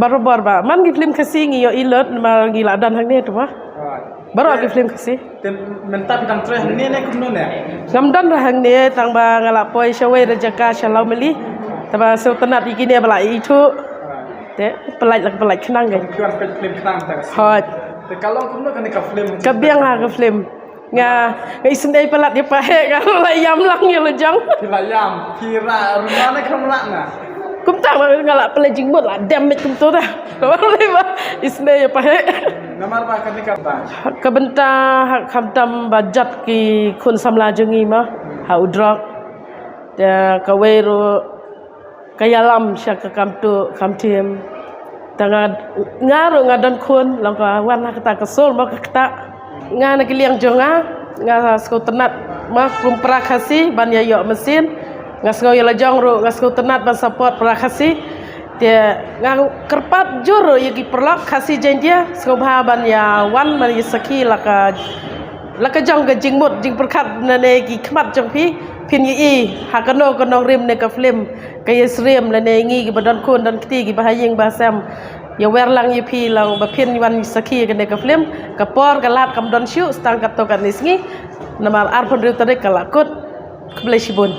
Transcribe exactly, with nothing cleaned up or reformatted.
Barabor ba man ki film Khasi ngi ïoh i lut namar ngi la don hangne tu ba. Baroh ki film Khasi. Te mynta phi dang trei hangne ne kumno ne? Ngam don ra hangne tang ba nga la poi shawei ra jaka sha Lawmali. Te ba sngewtynnat ïa kine ba la ithuh. Te pynlait la pynlait khnang ka. Phi wan peit film khnang ta ka. Hooid. Te ka long kumno kane ka film? Ka biang ha ka film. Nga nga isynei palat ïa pa he nga la ïam lang ïa la jong. Phi la ïam, phi ra runa ne kham ra na. Kumta ma nga la pynlait jingmut la dem met kumta da. Ka ba isynei ïa pa he. Namar ba kane ka ba. Ka bynta ha khamtam ba jat ki khun samla jong ngi ma ha u drok. Te kawei ruh ka ïalam sha ka kam tuh kam thiem. Te nga, nga ruh nga don khun, long ka wan ha kata ka sur mo ka kata. Nga na ki liang jong nga, nga sngewtynnat ma kum para Khasi ban ïa ïoh mynsiem. Nga sngew ïa la jong ruh nga sngewtynnat ban support para Khasi. Te nga kyrpad jur ruh ïa ki paralok Khasi Jaintia sngewbha ban ïa wan ban ïa sakhi la ka, la ka jong ka jingmut jingpyrkhat na ne ki khmat jong phi. Phin ïa i ha kano kano rim ne ka film. Ka ïasyriem lane ngi kiba don khun don kti kiba ha ïing ba ha sem. Ïa wer lang ïa phi lang ba phin wan sakhi kane ka film. Ka por ka lad kam don shuh stang katto katne sngi. Namar arphew hynriew tarik ka la kut. Khublei shibun.